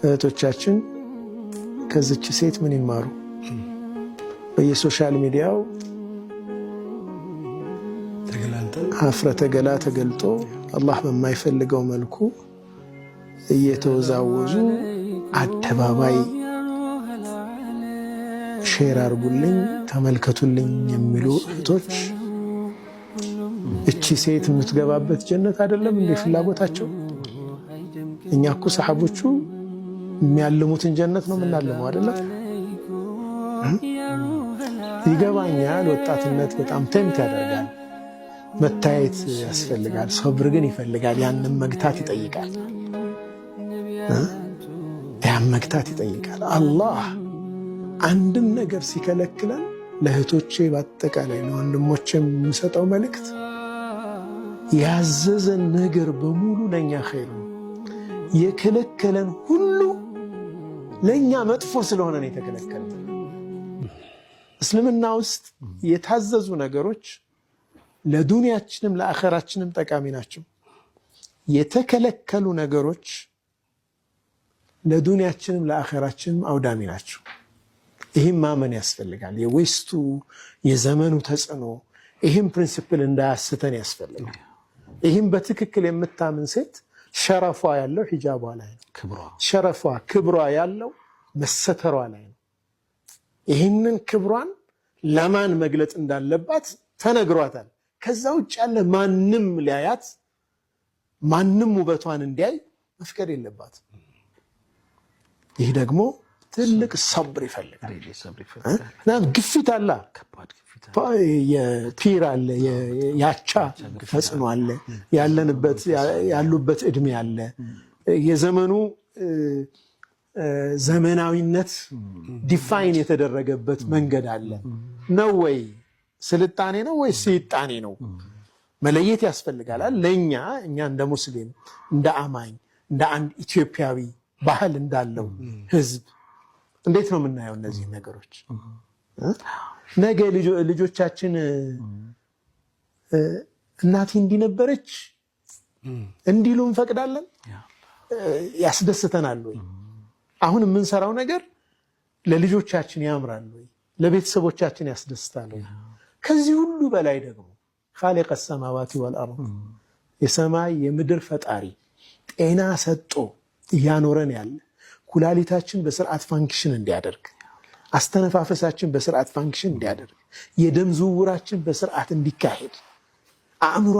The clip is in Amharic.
እህቶቻችን ከዚች ሴት ምን ይማሩ? በየ social media ው ሀፍረተ ገላ ተገልጦ አላህ በማይፈልገው መልኩ እየተወዛወዙ አደባባይ share አርጉልኝ፣ ተመልከቱልኝ የሚሉ እህቶች እቺ ሴት የምትገባበት ጀነት አይደለም እንዴ ፍላጎታቸው? እኛ እኮ ሰሓቦቹ የሚያልሙትን ጀነት ነው የምናልመው አይደለም? ይገባኛል። ወጣትነት በጣም tempt ያደርጋል። መታየት ያስፈልጋል። ሰብር ግን ይፈልጋል። ያንን መግታት ይጠይቃል። ያን መግታት ይጠይቃል። አላህ አንድን ነገር ሲከለክለን ለእህቶቼ በአጠቃላይ ለወንድሞቼ የምሰጠው መልእክት ያዘዘን ነገር በሙሉ ለእኛ ኸይር ነው። የከለከለን ሁሉ ለእኛ መጥፎ ስለሆነ ነው የተከለከለን። እስልምና ውስጥ የታዘዙ ነገሮች ለዱንያችንም ለአኸራችንም ጠቃሚ ናቸው። የተከለከሉ ነገሮች ለዱንያችንም ለአኸራችንም አውዳሚ ናቸው። ይህም ማመን ያስፈልጋል። የ West ኡ የዘመኑ ተጽዕኖ ይህም principle እንዳያስተን ያስፈልጋል። ይህም በትክክል የምታምን ሴት ሸረፏ ያለው ሂጃቧ ላይ ነው። ሸረፏ ክብሯ ያለው መሰተሯ ላይ ነው። ይህንን ክብሯን ለማን መግለጽ እንዳለባት ተነግሯታል። ከዛ ውጭ ያለ ማንም ሊያያት ማንም ውበቷን እንዲያይ መፍቀድ የለባት። ይህ ደግሞ ትልቅ ሰብር ይፈልጋል። ግፊት አለ፣ የ peer አለ፣ ያቻ ተጽዕኖ አለ፣ ያለንበት ያሉበት እድሜ አለ፣ የዘመኑ ዘመናዊነት define የተደረገበት መንገድ አለ። ነው ወይ ስልጣኔ ነው ወይ ስይጣኔ ነው? መለየት ያስፈልጋል። ለእኛ እኛ እንደ ሙስሊም፣ እንደ አማኝ፣ እንደ አንድ ኢትዮጵያዊ ባህል እንዳለው ህዝብ እንዴት ነው የምናየው እነዚህ ነገሮች? ነገ ልጆቻችን እናቴ እንዲነበረች እንዲሉ እንፈቅዳለን? ያስደስተናል ወይ? አሁን የምንሰራው ነገር ለልጆቻችን ያምራል ወይ? ለቤተሰቦቻችን ያስደስታል ወይ? ከዚህ ሁሉ በላይ ደግሞ خالق السماوات والأرض የሰማይ የምድር ፈጣሪ ጤና ሰጥቶ እያኖረን ያለ፣ ኩላሊታችን በስርዓት function እንዲያደርግ፣ አስተነፋፈሳችን በስርዓት function እንዲያደርግ፣ የደም ዝውውራችን በስርዓት እንዲካሄድ፣ አእምሮ